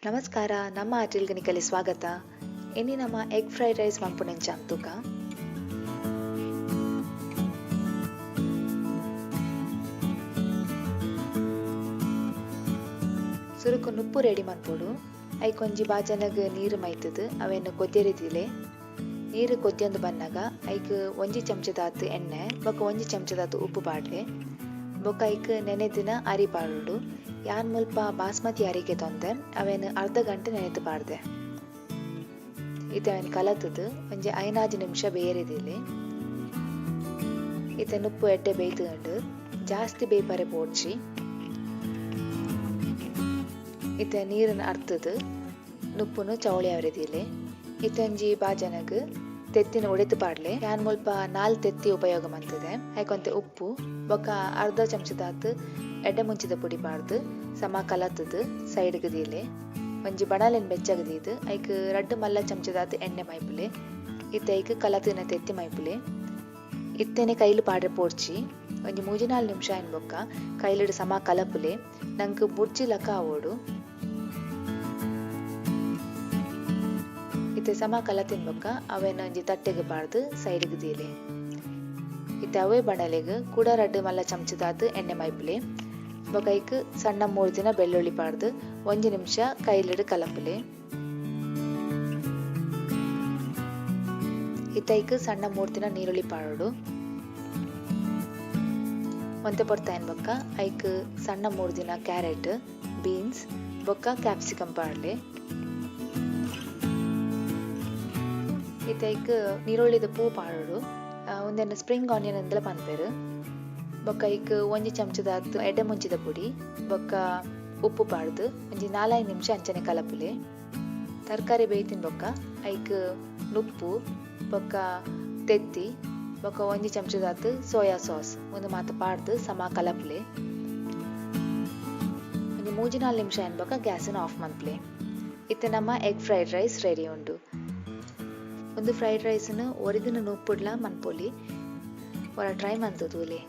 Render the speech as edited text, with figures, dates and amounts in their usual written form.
ನಮಸ್ಕಾರ, ನಮ್ಮ ಅಟಿಲ್ಗ್ ನಿಕಲೆ ಸ್ವಾಗತ. ಇನಿ ನಮ್ಮ ಎಗ್ ಫ್ರೈಡ್ ರೈಸ್ ಮನ್ಪುನೆಂಚ ಅಂತುಕ. ಸುರುಕು ನುಪ್ಪು ರೆಡಿ ಮನ್ಪೊಡು. ಐಕ್ ಒಂಜಿ ಬಾಜನಗ್ ನೀರ್ ಮೈತ್ದ್ ಅವೆನ್ ಕೊದ್ಯರೆ ದೀಲೆ. ನೀರ್ ಕೊದ್ಯೊಂದು ಬನ್ನಗ ಐಕ್ ಒಂಜಿ ಚಮಚದಾತ್ ಎಣ್ಣೆ ಬೊಕ ಒಂಜಿ ಚಮಚದಾತ್ ಉಪ್ಪು ಪಾಡ್ಲೆ. ಬೊಕ ಐಕ್ ನೆನೆದಿನ ಅರಿ ಪಾಡೊಡು. ಯಾನ್ ಮುಲ್ಪ ಬಾಸ್ಮತಿ ಅರಿ ಗೆತೊಂದೆ ಅವೆನ್ ಅರ್ಧ ಗಂಟೆ ನೆನೆತ್ ಪಾಡ್ದೆ. ಇತ್ತೆ ಅವೆನ್ ಕಲತ್ದ್ ಒಂಜಿ ಐನಾಜಿ ನಿಮಿಷ ಬೇಯರೆ ದೀಲೆ. ಇತ್ತೆ ನುಪ್ಪು ಎಡ್ಡೆ ಬೇಯ್ತ್ಂಡ್. ಜಾಸ್ತಿ ಬೇಯ್ಪರೆ ಬೋಡ್ಚಿ. ಇತ್ತೆ ನೀರನ್ ಅರ್ತ್ದ್ ನುಪ್ಪುನು ಚೌಳಿ ಆವರೆ ದೀಲೆ. ಇತ್ತೆ ಒಂಜಿ ಬಾಜನಗ್ ತೆತ್ತಿನ ಉಡೆತ್ ಪಾಡ್ಲೆ. ಯಾನ್ ಮುಲ್ಪ 4 ತೆತ್ತಿ ಉಪಯೋಗ ಮಂತುದೆ. ಐಕ್ ಒಂತೆ ಉಪ್ಪು ಬೊಕ ಅರ್ಧ ಚಮಚದಾತ್ ಎಡ್ಡೆ ಮುಂಚಿದ ಪುಡಿ ಪಾಡ್ದ್ ಸಮ ಕಲತ್ದ್ ಸೈಡ್ ಗ್ ದೀಲೆ. ಒಂಜಿ ಬಣಲೆನ್ ಬೆಚ್ಚಗ್ ದೀದ್ ಐಕ್ 2 ಮಲ್ಲ ಚಮಚದಾತ್ ಎಣ್ಣೆ ಮೈಪುಲೆ. ಇತ್ತೆ ಐಕ್ ಕಲತಿನ ತೆತ್ತಿ ಮೈಪುಲೆ. ಇತ್ತೆನೆ ಕೈಲ್ ಪಾಡ್ರೆ ಪೋಡ್ಚಿ. ಒಂಜಿ 3-4 ನಿಮಿಷ ಆಯಿನ ಬೊಕ್ಕ ಕೈಲುಡು ಸಮ ಕಲಪುಲೆ. ನಂಕ್ ಬುರ್ಜಿ ಲಕ ಆವೊಡು. ಇತ್ತೆ ಸಮ ಕಲತಿನ ಬೊಕ್ಕ ಅವೆನ್ ಒಂಜಿ ತಟ್ಟೆಗ್ ಪಾಡ್ದ್ ಸೈಡ್ ಗ್ ದೀಲೆ. ಇತ್ತೆ ಅವೇ ಬಣಲೆಗ್ ಕುಡ 2 ಮಲ್ಲ ಚಮಚದಾತ್ ಎಣ್ಣೆ ಮೈಪುಲೆ. ಬೊಕ್ಕ ಐಕ್ ಸಣ್ಣ ಮೂರ್ದಿನ ಬೆಳ್ಳುಳ್ಳಿ ಪಾಡ್ದ್ ಒಂಜಿ ನಿಮಿಷ ಕೈಲುಡು ಕಲಪುಲೆ. ಇತ್ತೆ ಐಕ್ ಸಣ್ಣ ಮೂರ್ದಿನ ನೀರುಳ್ಳಿ ಪಾಡೊಡು. ಒಂತೆ ಪೊರ್ತಾಯಿನ ಬೊಕ್ಕ ಐಕ್ ಸಣ್ಣ ಮೂರ್ದಿನ ಕ್ಯಾರೆಟ್, ಬೀನ್ಸ್ ಬೊಕ್ಕ ಕ್ಯಾಪ್ಸಿಕಮ್ ಪಾಡ್ಲೆ. ಇತ್ತೆ ಐಕ್ ನೀರುಳ್ಳಿದ ಪೂ ಪಾಡೊಡು. ಉಂದೆನ್ ಸ್ಪ್ರಿಂಗ್ ಆನಿಯನ್ ಅಂದಲ ಪನ್ಪೆರ್. ಬೊಕ್ಕ ಐಕ್ ಒಂಜಿ ಚಮಚದಾತ್ ಎಡ್ಡೆ ಮುಂಚಿದ ಪುಡಿ ಬೊಕ್ಕ ಉಪ್ಪು ಪಾಡ್ದ್ ಒಂಜಿ 4-5 ನಿಮಿಷ ಅಂಚನೆ ಕಲಪುಲೆ. ತರಕಾರಿ ಬೇಯ್ತಿನ ಬೊಕ್ಕ ಐಕ್ ನುಪ್ಪು ಬೊಕ್ಕ ತೆತ್ತಿ ಬೊಕ್ಕ ಒಂಜಿ ಚಮಚದಾತ್ ಸೋಯಾ ಸಾಸ್ ಉಂದು ಮಾತ ಪಾಡ್ದ್ ಸಮ ಕಲಪುಲೆ. ಒಂಜಿ 3-4 ನಿಮಿಷ ಆಯಿನ ಬೊಕ್ಕ ಗ್ಯಾಸ್ ನ್ ಆಫ್ ಮನ್ಪುಲೆ. ಇತ್ತೆ ನಮ್ಮ ಎಗ್ ಫ್ರೈಡ್ ರೈಸ್ ರೆಡಿ ಉಂಡು. ಉಂದು ಫ್ರೈಡ್ ರೈಸ್ ನ್ ಒರಿದಿನ ನುಪ್ಪುಡ್ಲ ಮನ್ಪೊಲಿ. ಒರ ಟ್ರೈ ಮಂತ್ ತೂಲೆ.